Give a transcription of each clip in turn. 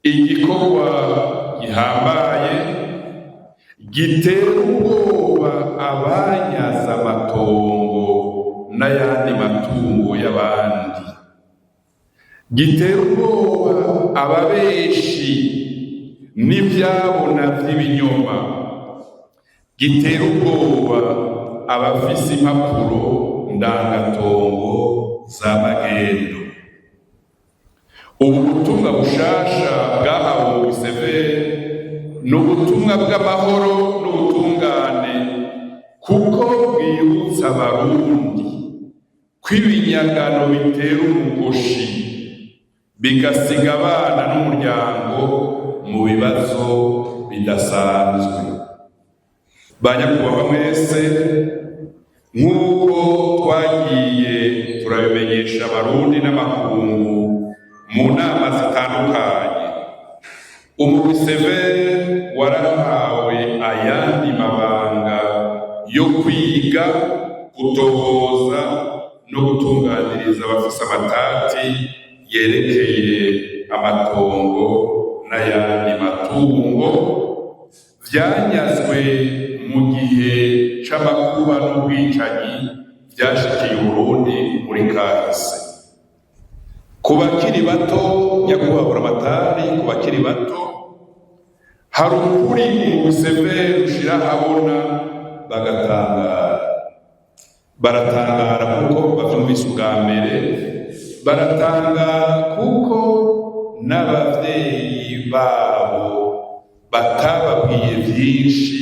Igikorwa gihambaye gitera ubwoba abanyaze amatongo n'ayandi matungo y'abandi, gitera ubwoba ababeshi n'ivyabona vy'ibinyoma, gitera ubwoba abafise impapuro ndangatongo za magendu. Ubu butumwa bushasha bwahawe Museveni ni ubutumwa bw'amahoro n'ubutungane, kuko bwibutsa Abarundi ko ibinyagano bitera umugoshi, bigasiga abana n'umuryango mu bibazo bidasanzwe. Banyakubahwa mwese, nk'uko twagiye turabimenyesha Abarundi n'amakungu mu nama zitandukanye, umugwi CVR warahawe ayandi mabanga yo kwiga, gutohoza no gutunganiriza abafise amatati yerekeye amatongo n'ayandi matungo vyanyazwe mu gihe c'amakuba n'ubwicanyi vyashikiye Uburundi muri kahise. Ku bakiri bato, nyakubahwa Buramatari, ku bakiri bato hari ukuri umugwi CVR ushira ahabona bagatangara. Baratangara kuko bavyumvise ubwa mbere, baratangara kuko n'abavyeyi babo batababwiye vyinshi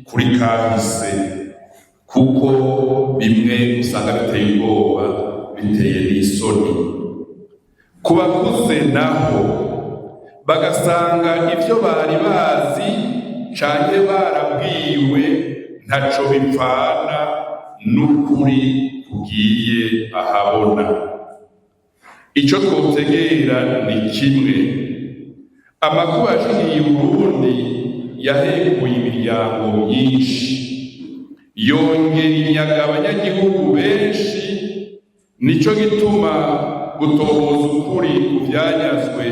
kuri kahise, kuko bimwe usanga biteye ubwoba, biteye n'isoni. Ku bakuze naho bagasanga ivyo bari bazi canke barabwiwe ntaco bipfana n'ukuri kugiye ahabona. Ico twotegera ni kimwe: amakuba yashikiye Uburundi yahekuye imiryango myinshi, yongera inyaga abanyagihugu benshi. Nico gituma gutohoza ukuri ku vyanyazwe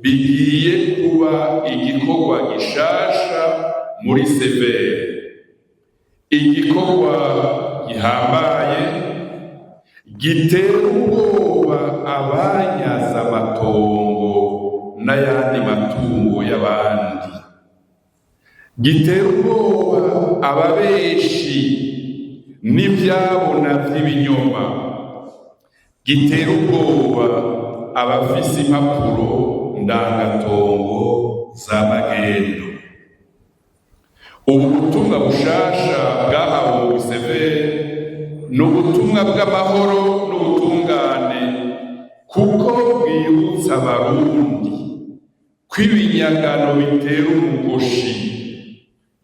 bigiye kuba igikorwa gishasha muri CVR, igikorwa gihambaye gitera ubwoba abanyaze amatongo n'ayandi matungo y'abandi, gitera ubwoba ababeshi n'ivyabona vy'ibinyoma, gitera ubwoba abafise impapuro ndangatongo za magendu. Ubu butumwa bushasha bwahawe CVR ni ubutumwa bw'amahoro n'ubutungane, kuko bwibutsa Abarundi ko ibinyagano bitera umugoshi,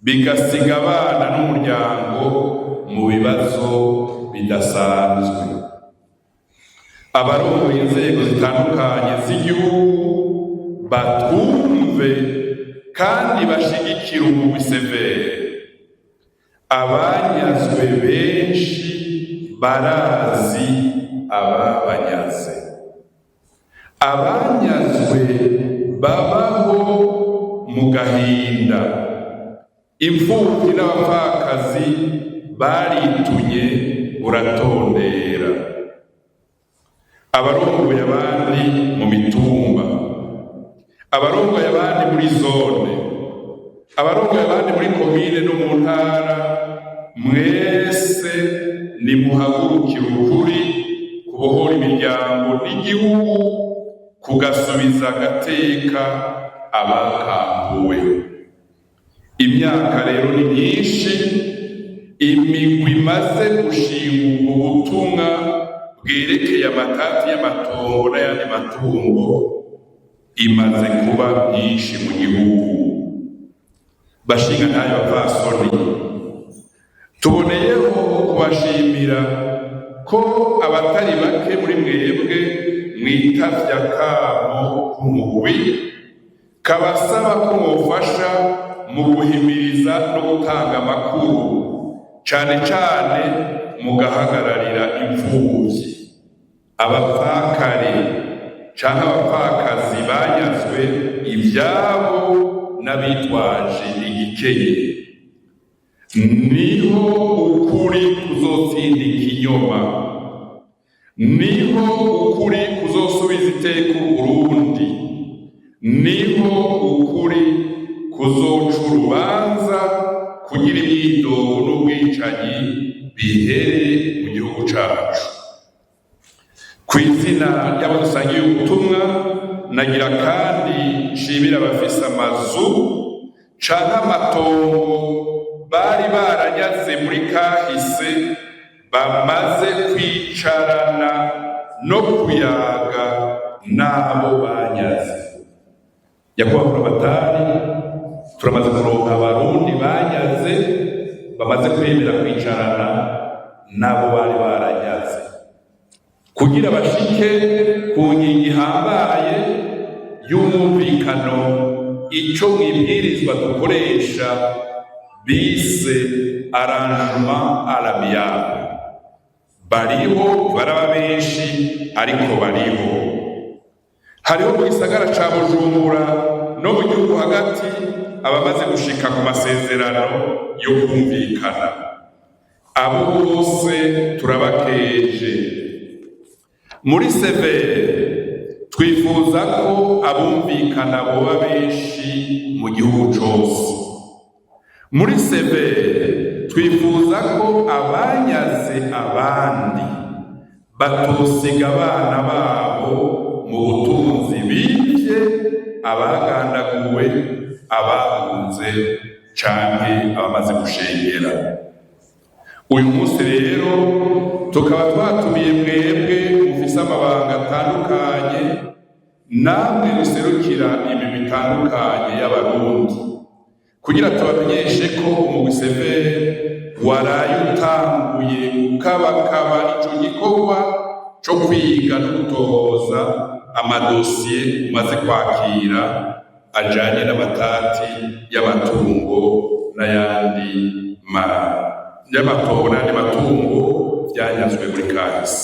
bigasiga abana n'umuryango mu bibazo bidasanzwe. Abarongoye inzego zitandukanye z'igihugu batwumve kandi bashigikire umugwi CVR. Abanyazwe benshi barazi ababanyaze. Abanyazwe babaho mu gahinda. Imfuvyi n'abapfakazi baritunye buratondera. Abarongoye abandi mu mitumba, abarongoye abandi muri zone, abarongoye abandi muri komine no mu ntara, mwese nimuhagurukire ukuri kubohora imiryango n'igihugu, kugasubiza agateka abakambuwe. Imyaka rero ni myinshi imigwi imaze gushinga ubwo butumwa bwerekeye amatati y'amatongo n'ayandi matungo imaze kuba myinshi mu gihugu. Bashingantahe, bapfasoni, tuboneyeho kubashimira ko abatari bake muri mwebwe mwitavye akamo k'umugwi kabasaba ko mwofasha mu guhimiriza no gutanga amakuru, cane cane mugahagararira imfuvyi, abapfakare canke abapfakazi banyazwe ivyabo. ivyabo n'abitwaje igikenye. Niho ukuri kuzotsinda ikinyoma, niho ukuri kuzosubiza iteka Uburundi, niho ukuri kuzoca urubanza kugira imyidogo n'ubwicanyi bihere mu gihugu cacu. Ku izina ry'abo dusangiye ubutumwa, nagira kandi nshimira abafise amazu canke amatongo bari baranyaze muri kahise, bamaze kwicarana no kuyaga n'abo banyaze. Nyakubahwa Buramatari, turamaze kuronka Abarundi banyaze bamaze kwemera kwicarana n'abo bari baranyaze kugira bashike ku ngingo ihambaye y'umwumvikano, ico mwibwirizwa dukoresha bise arrangement à l'amiable. Bariho, baraba benshi, ariko bariho. Hariho mu gisagara ca Bujumbura no mu gihugu hagati abamaze gushika ku masezerano yo kumvikana. Abo bose turabakeje. Muri CVR twifuza ko abumvikana boba benshi mu gihugu cose. Muri CVR twifuza ko abanyaze abandi batosiga abana babo mu butunzi bivye abagandaguwe, abahunze canke abamaze gushengera. Uyu munsi rero tukaba twatumiye mwebwe mufise amabanga atandukanye, namwe muserukira imigwi itandukanye y'Abarundi, kugira tubamenyeshe ko umugwi CVR waraye utanguye gukabakaba ico gikorwa co kwiga no gutohoza amadosiye umaze kwakira ajanye n'amatati y'amatungo n'ayandi ma y'amatongo n'ayandi matungo vyanyazwe muri kahise.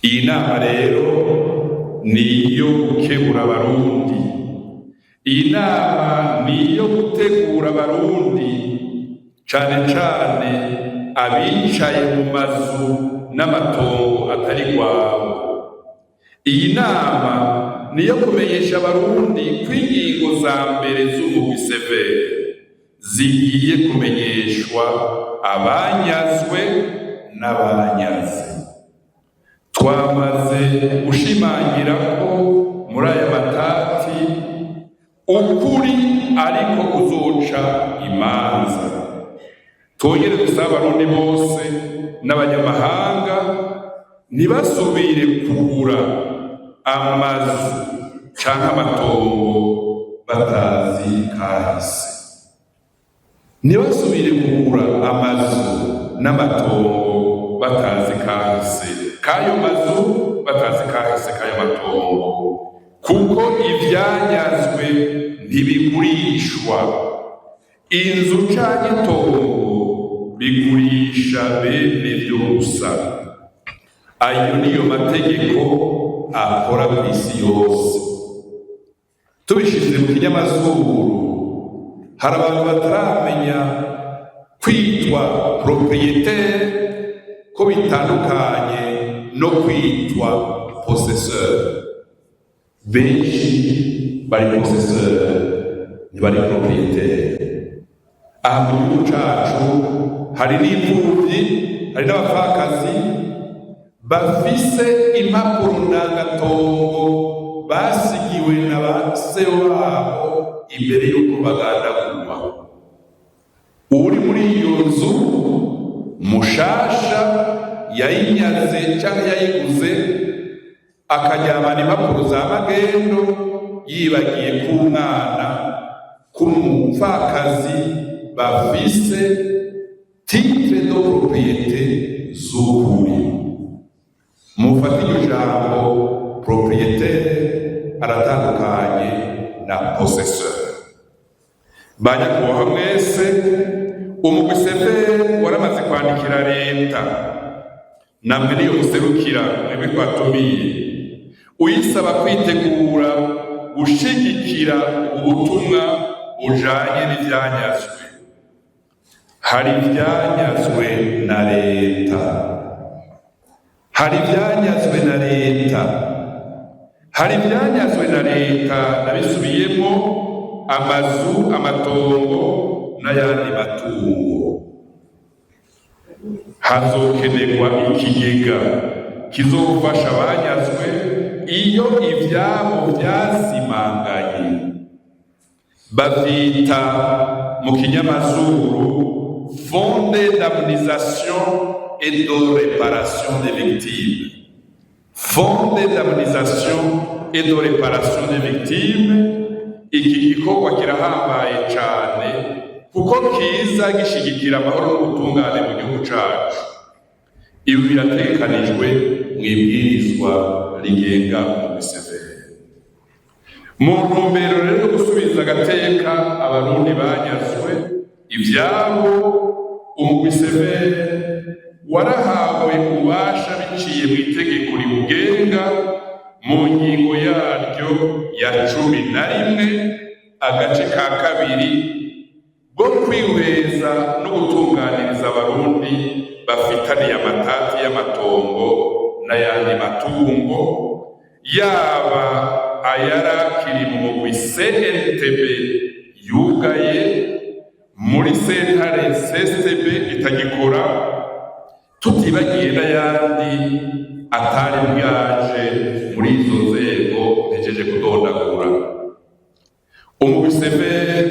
Iyi nama rero ni iyo gukebura Abarundi, iyi nama ni iyo gutegura Abarundi, cane cane abicaye mu mazu n'amatongo atari rwabo. Iyi nama ni iyo kumenyesha Abarundi ko ingingo za mbere z'umugwi CVR zigiye kumenyeshwa abanyazwe n'abanyaze. Twamaze gushimangira ko muri aya matati ukuri ariko kuzoca imanza. Twongere dusaba Abarundi bose n'abanyamahanga ntibasubire kugura amazu canke amatongo batazi kahise, ntibasubire kugura amazu n'amatongo batazi kahise k'ayo mazu, batazi kahise k'ayo matongo, kuko ivyanyazwe ntibigurishwa. Inzu canke itongo bigurisha bene vyo gusa. Ayo niyo mategeko akora kw'isi yose. Tubishize mu kinyamazuru, hari abantu bataramenya kwitwa propriétaire ko bitandukanye no kwitwa possesseur. Benshi bari possesseur, ntibari propriétaire. Aha mu gihugu cacu hari n'imfuvyi, hari n'abapfakazi bafise impapuro ndangatongo basigiwe na ba se wabo imbere y'uko bagandagurwa. Uri muri iyo nzu mushasha yayinyaze canke yayiguze, akaryamana impapuro za magendo, yibagiye k'umwana k'umupfakazi bafise titre de propriété z'ukuri. Mufate iryo jambo propriétaire, aratandukanye na possesseur. Ba nyakubahwa mwese, umugwi CVR waramaze kwandikira leta, namwe niyo muserukira, mwebwe twatumiye, uyisaba kwitegura Gushigikira ubutumwa bujanye n'ivyanyazwe. Hari ivyanyazwe na leta, hari ivyanyazwe na leta, hari ivyanyazwe na leta, nabisubiyemo: amazu, amatongo n'ayandi matungo. Hazokenerwa ikigega kizofasha abanyazwe iyo ivyabo vyazimanganye, bavyita mu kinyamazuru "Fonds d'indemnisation et de réparation des victimes". Fonds d'indemnisation et de réparation des victimes. Iki gikorwa kirahambaye cane kuko kiza gishigikira amahoro n'ubutungane mu gihugu cacu. Ibi birategekanijwe mw'ibwirizwa rigenga umugwi CVR. Mu ntumbero rero yo gusubiza agateka Abarundi banyazwe ivyabo, umugwi CVR warahawe ububasha biciye mu itegeko riwugenga, mu ngingo yaryo ya 11 agace ka 2, bwo kwihweza no gutunganiriza Abarundi bafitaniye amatati y'amatongo n'ayandi matungo, yaba ayarakiri mu mugwi CNTB yugaye, muri sentare CSTB itagikora, tutibagiye n'ayandi atari bwaje muri izo nzego ntejeje kudondagura. Umugwi CVR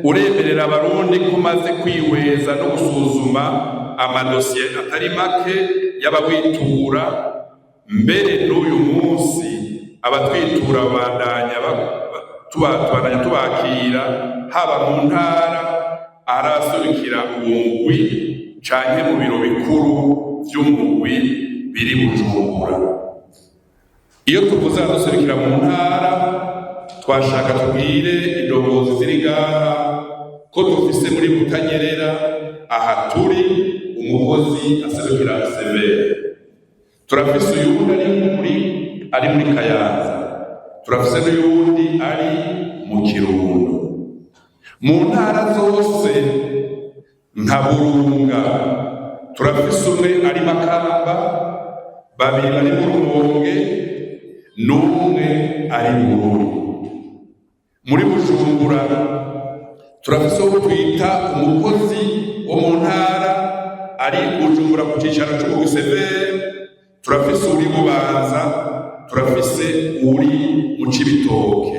uremerera Abarundi ko umaze kwihweza no gusuzuma amadosiye atari make y'abawitura. Mbere n'uyu munsi abatwitura babandanya, tubandanya tubakira, haba mu ntara aharaserukira uwo mugwi canke mu biro bikuru vy'umugwi biri Bujumbura. Iyo tuvuze abaduserukira mu ntara, twashaka tubwire indongozi ziri ngaha ko dufise muri Butanyerera, aha turi, umukozi aserukira CVR. Turafise uyundi ari muri Kayanza, turafise n'uyundi ari mu Kirundo. Mu ntara zose nka Burunga, turafise umwe ari Makamba, babiri bari mu Rumonge, n'umwe ari Bururi. Muri Bujumbura turafise uwo twita umukozi wo mu ntara ari Bujumbura ku cicaro c'umugwi CVR, turafise uri Bubanza, turafise uri mu Cibitoke.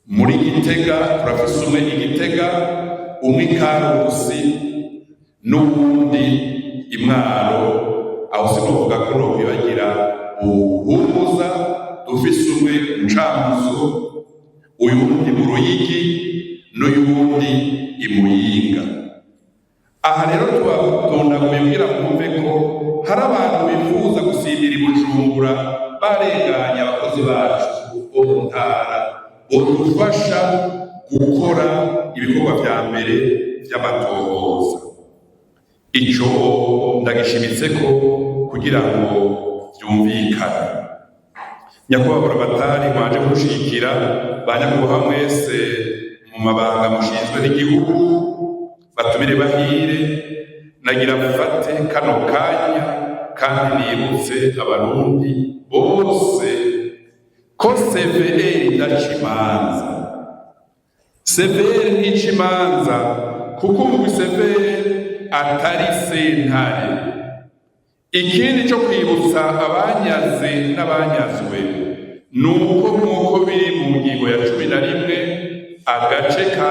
Muri Gitega turafise umwe i Gitega, umwe i Karusi n'uwundi i Mwaro. Aho sinovuga ko nokwibagira Buhumuza, dufise umwe mu Cankuzo, uyundi mu Ruyigi n'uyundi i Muyinga. Aha rero tubatondaguye kugira mwumve ko hari abantu bifuza gusimbira i Bujumbura barenganya abakozi bacu bo mu ntara bodufasha gukora ibikorwa vya mbere vy'amatohoza. Ico ndagishimitse ko kugira ngo vyumvikane. Nyakubahwa Buramatari, mwaje kudushigikira, ba nyakubahwa mwese mu mabanga mushinzwe n'igihugu, batumire bahire, nagira mfate kano kanya kandi nibutse Abarundi bose ko CVR idaca imanza. CVR ntica imanza kuko umugwi CVR atari sentare. Ikindi cyo kwibutsa abanyaze n'abanyazwe ni uko, nk'uko biri mu ngingo ya 11 agace ka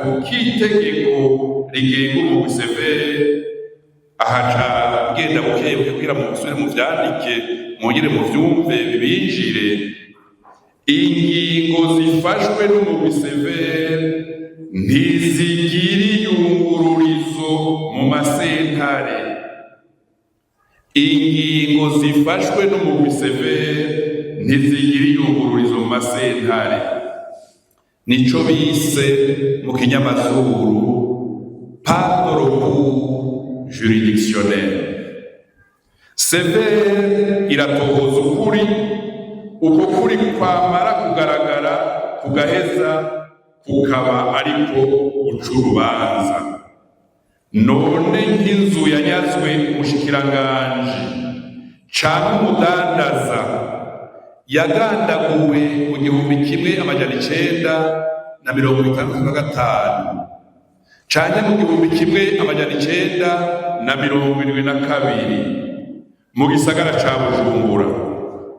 3 k'itegeko rigenga umugwi CVR, ahaca ngenda bukebuke kugira ngo musubire muvyandike, mwongere muvyumve, bibinjire: ingingo zifashwe n'umugwi CVR ntizigira iyungururizo mu masentare. Ingingo zifashwe n'umugwi CVR ntizigira iyungururizo mu masentare, nico bise mu kinyamazuru "pas de recours juridictionnel". CVR iratohoza ukuri. Uko kuri kwamara kugaragara, kugaheza kukaba ariko guca urubanza. None nk'inzu yanyazwe umushikiranganji canke umudandaza yagandaguwe mu 1965 canke mu 1972 mu gisagara ca Bujumbura,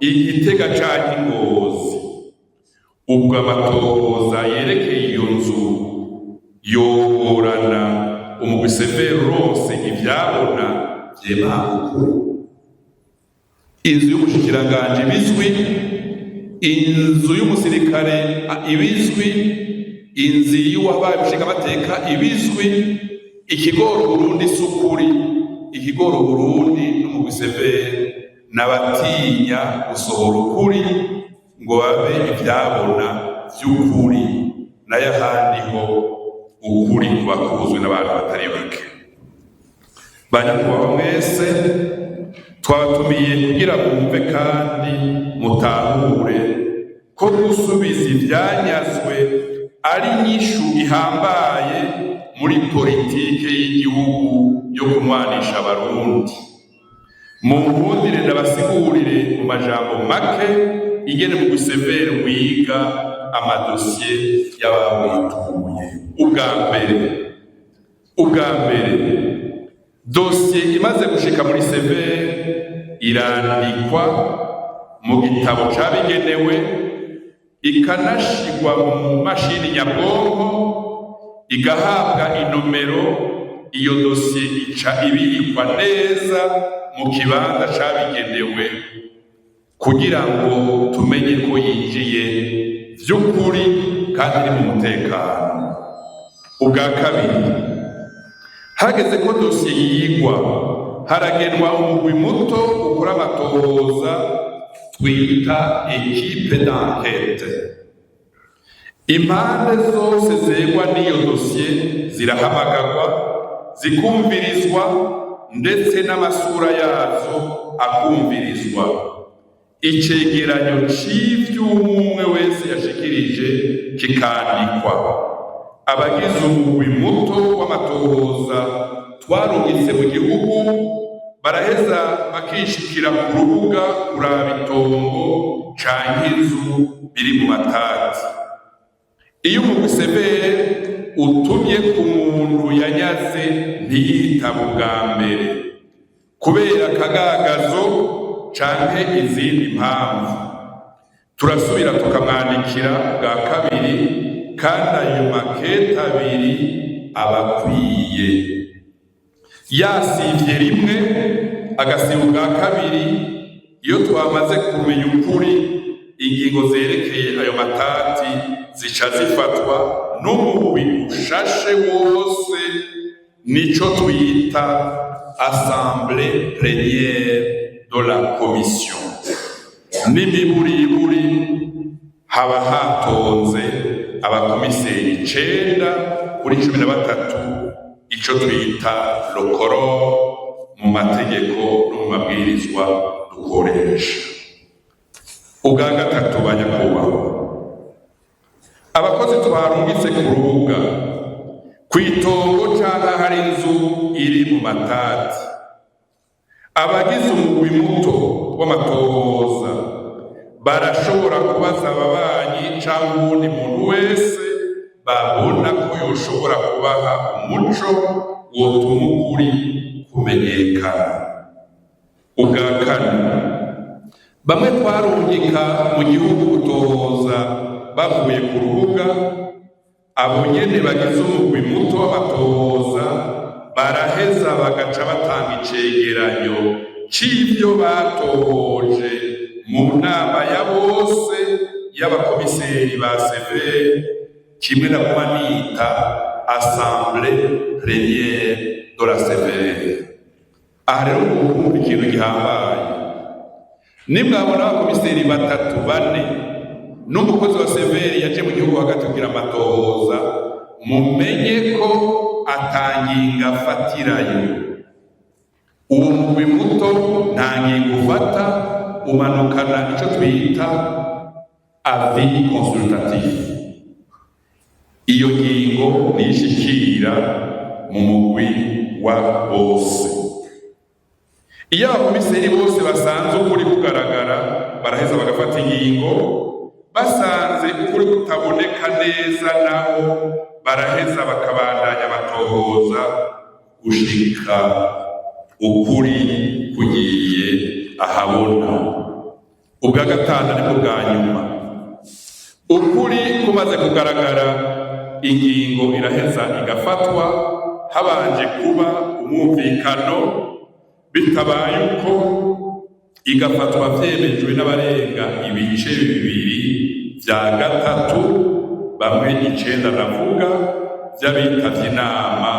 Igitega canke Ingozi, ubwo amatohoza yerekeye iyo nzu yogorana umugwi CVR uronse ivyabona vyemanga ukuri? Inzu y'umushikiranganji bizwi, inzu y'umusirikare ibizwi, inzu y'uwabaye umushingamateka ibizwi. Ikigora Uburundi si ukuri. Ikigora Uburundi n'umugwi CVR n'abatinya gusohora ukuri ngo babe ivyabona vy'ukuri. Nayo ahandi ho ukuri kuba kuzwi n'abantu batari bake. Banyakubahwa mwese, twabatumiye kugira mwumve kandi mutahure ko gusubiza ivyanyazwe ari inyishu ihambaye muri politike y'igihugu yo kunwanisha Abarundi. Mu nkundire ndabasigurire mu majambo make ingene umugwi CVR wiga amadosiye y'abawituye. Ubwa mbere, dosiye imaze gushika muri CVR irandikwa mu gitabo cabigenewe, ikanashigwa mu mashini nyabwonko, igahabwa inomero. Iyo dosiye ica ibikwa neza mu kibanza cabigenewe kugira ngo tumenye ko yinjiye vy'ukuri kandi iri mu mutekano. Ubwa kabiri, hageze ko dosiye yigwa, haragenwa umugwi muto ukora amatohoza twita équipe d'enquête. Impande zose zegwa n'iyo dosiye zirahamagarwa, zikumvirizwa, ndetse n'amasura yazo akumvirizwa. Icegeranyo c'ivyo umwe wese yashikirije kikandikwa. Abagize umugwi muto w'amatohoza twarungitse mu gihugu baraheza bakishikira ku rubuga kuraba itongo canke inzu biri mu matati. Iyo umugwi CVR utumye ku muntu yanyaze ntiyitaba ubwa mbere kubera akagagazo canke izindi mpamvu, turasubira tukamwandikira bwa kabiri, kandi ayo makete abiri aba akwiye. Yasivye rimwe, agasiba ubwa kabiri, iyo twamaze kumenya ukuri, ingingo zerekeye ayo matati zica zifatwa n'umugwi ushashe wose, nico twita assemblée plénière de la commission. N'imiburiburi haba hatonze abakomiseri 9 kuri 13, ico twita le quorum mu mategeko no mu mabwirizwa dukoresha. Ubwa gatatu, banyakubahwa, abakozi twarungitse ku rubuga, kw'itongo canke ahari inzu iri mu matati, abagize umugwi muto w'amatohoza barashobora kubaza ababanyi canke uwundi muntu wese babona ko yoshobora kubaha umuco wotuma ukuri kumenyekana. Ubwa kane, bamwe twarungika mu gihugu gutohoza bavuye ku rubuga, abo nyene bagize umugwi muto w'amatohoza baraheza bagaca batanga icegeranyo c'ivyo batohoje mu nama ya bose y'abakomiseri ba CVR, kimwe na kuma nita assemblée plénière de la CVR. Aha rero mwumva ikintu gihambaye: nimwabona abakomiseri batatu, bane n'umukozi wa CVR yaje mu gihugu hagati kugira amatohoza, mumenye ko atanginga afatirayo. Uwo mugwi muto nta ngingo ufata. Umanukana ico twita avis consultatif. Iyo ngingo niyishikira mu mugwi wa bose. Iyo abakomiseri bose basanze ukuri kugaragara, baraheza bagafata ingingo. Basanze ukuri kutaboneka neza naho, baraheza bakabandanya batohoza gushika ukuri kugiye ahabona. Ubwa gatanu, ariko bwa nyuma, ukuri kumaze kugaragara, ingingo iraheza igafatwa habanje kuba umwumvikano. Bitabaye uko, igafatwa vyemejwe n'abarenga ibice bibiri vya gatatu, bamwe icenda navuga, vy'abitavye inama,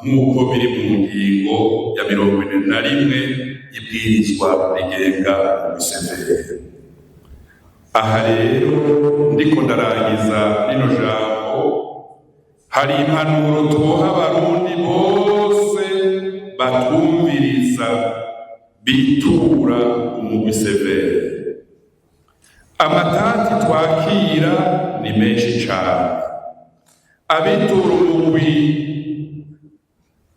nk'uko biri mu ngingo ya 41 ibwirizwa rigenga umugwi CVR. Aha rero ndiko ndarangiza rino jambo, hari impanuro twoha Abarundi bose batwumviriza bitura umugwi CVR. Amatati twakira ni menshi cane. Abitura umugwi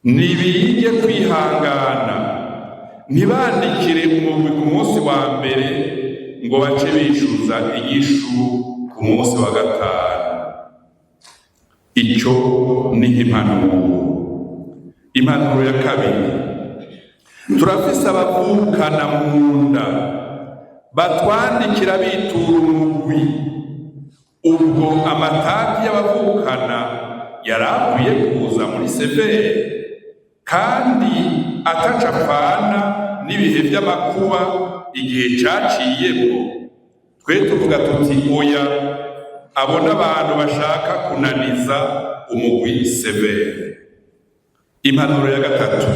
nibige kwihangana, ntibandikire umugwi ku munsi wa mbere ngo bace bishuza inyishu ku munsi wa gatanu. Ico ni impanuro. Impanuro ya kabiri, turafise abavukana mu nda batwandikira bitura umugwi. Ubwo amatati y'abavukana yari akwiye kuza muri CVR kandi atacapfana n'ibihe vy'amakuba igihe caciyemwo? Twe tuvuga tuti oya, abo n'abantu bashaka kunaniza umugwi CVR. Impanuro ya gatatu,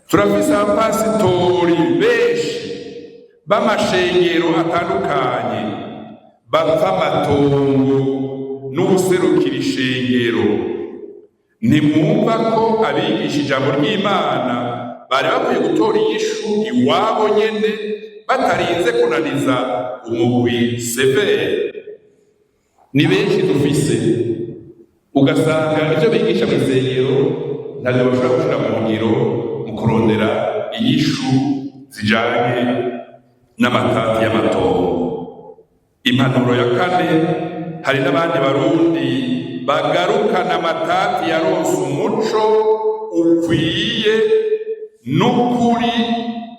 turafise abapasitori benshi b'amashengero atandukanye bapfa amatongo n'ubuserukira ishengero. Ntimwumva ko abigisha ijambo ry'Imana bari bakwiye gutora inyishu iwabo nyene, batarinze kunaniza umugwi CVR? Ni benshi dufise, ugasanga ivyo bigisha mw'isengero ntavyo bashobora gushira mu ngiro mu kurondera inyishu zijanye n'amatati y'amatongo. Impanuro ya kane, hari n'abandi Barundi bagarukana amatati yaronse umuco ukwiye n'ukuri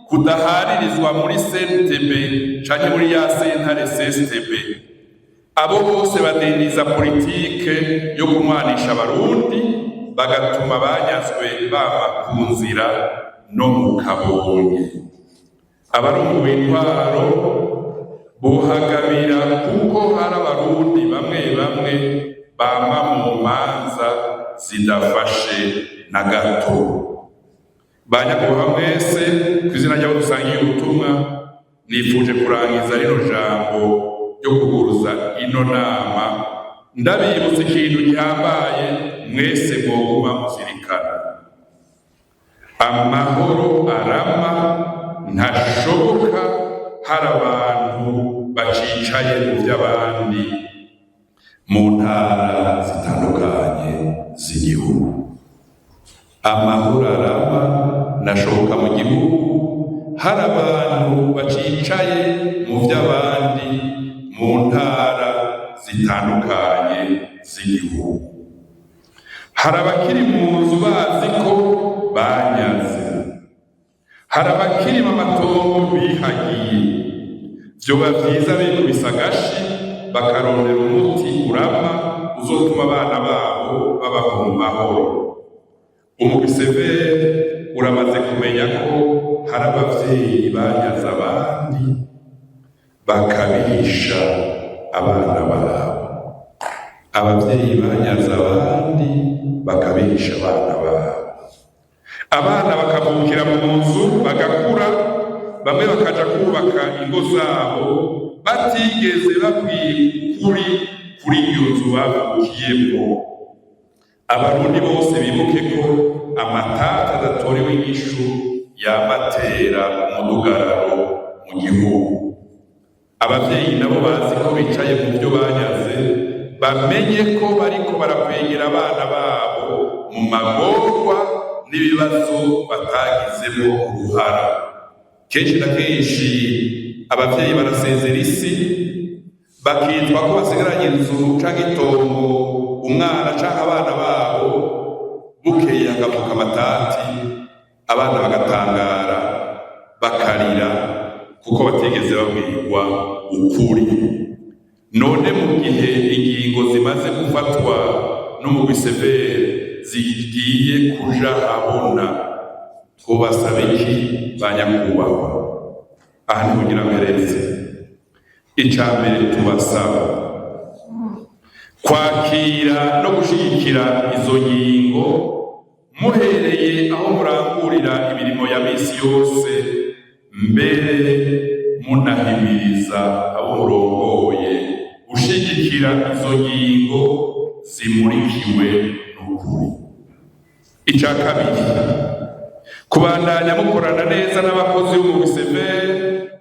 kudaharirizwa muri CNTB canke muri ya sentare CSTB. Abo bose badindiza politike yo kunwanisha Abarundi, bagatuma banyazwe bama ku nzira no mu kabonye. Abarongoye intwaro bohagabira, kuko hari Abarundi bamwe bamwe bama mu manza zidafashe na gato. Ba nyakubahwa mwese, ku izina ry'abo dusangiye ubutumwa, nifuje kurangiza rino jambo ryo kuguruza ino nama ndabibutsa ikintu gihambaye mwese mwoguma muzirikana: amahoro arama ntashoboka hari abantu bacicaye mu vy'abandi mu ntara zitandukanye z'igihugu. Amahoro arama nashoboka mu gihugu hari abantu bacicaye mu vy'abandi mu ntara zitandukanye z'igihugu. Hari abakiri mu nzu bazi ko banyaze, hari abakiri mu matongo bihagiye. Vyoba vyiza bikubise agashi, bakarondera umuti urama uzotuma abana babo babaho mu mahoro. Umugwi CVR uramaze kumenya ko hari abavyeyi banyaze abandi, bakabihisha abana babo. Abavyeyi banyaze abandi, bakabihisha abana babo, abana bakavukira mu nzu, bagakura, bamwe bakaja kubaka ingo zabo batigeze babwira ukuri kuri iyo nzu bavukiyemwo. Abarundi bose bibuke ko amatati adatorewe inyishu yamatera umudugararo. mu gihugu. Abavyeyi nabo bazi ko bicaye mu byo banyaze, bamenye ko bariko barakwegera abana babo mu magorwa n'ibibazo batagizemo uruhara. Kenshi na kenshi abavyeyi barasezera isi, bakitwa ko basigaranye inzu canke itongo umwana canke abana babo. Bukeye hakavuka amatati, abana bagatangara, bakarira kuko batigeze babwirwa ukuri. None mu gihe ingingo zimaze gufatwa n'umugwi CVR zigiye kuja habona, twobasaba iki, ba nyakubahwa? Aha ni kugira mpereze. Ica mbere tubasaba, kwakira no gushigikira izo ngingo, muhereye aho murangurira imirimo ya misi yose, mbere munahimiriza abo murongoye gushigikira izo ngingo zimurikiwe n'ukuri. Ica kabiri, kubandanya mukorana neza n'abakozi b'umugwi CVR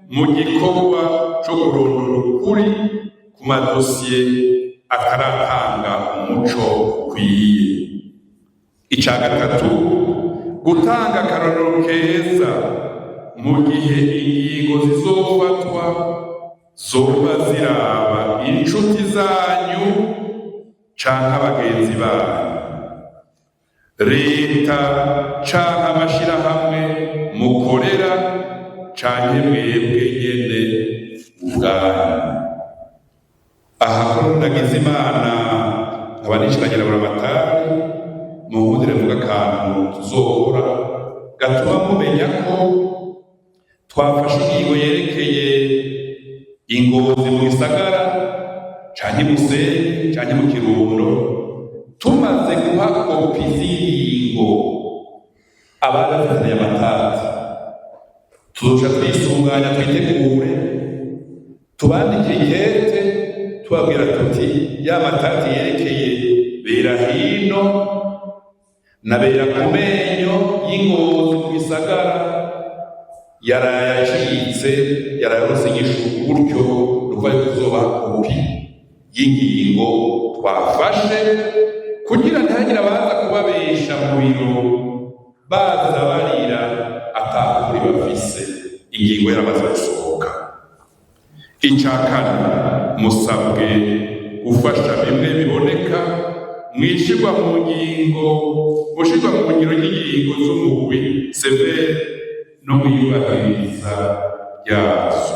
mu gikorwa co kurondora ukuri ku madosiye ataratanga umuco ukwiye. Ica gatatu, gutanga akarorero keza mu gihe ingingo zizofatwa zoba ziraba inshuti zanyu canke abagenzi banyu, leta canke amashirahamwe mukorera, canke mwebwe nyene ubwanyu. Aha ko ndagize Imana nkaba nicaranye na Buramatari, munkundire mvuga akantu tuzokora gatuma mumenya ko twafashe ingingo yerekeye Ingozi mu gisagara canke Musenyi canke mu Kirundo. Tumaze guha kopi z'ingingo abari bafitaniye amatati, tuzoca twisunganya, twitegure, tubandikire ikete tubabwira tuti: "Ya matati yerekeye Berahino na Bera ku menyo y'Ingozi mu gisagara yaraye acitse, yaraye inyishu." Gutyo nukuvuga yuko tuzobaha kopi y'ingingo twafashe kugira ntihagire abaza kubabesha mu biro, baza barira atakuri bafise, ingingo yaramaze gusohoka. Ica kane, musabwe gufasha bimwe biboneka mwishirwa mu ngingo, mushirwa mu ngiro ry'ingingo z'umugwi CVR no mwiyubahiriza ryazo.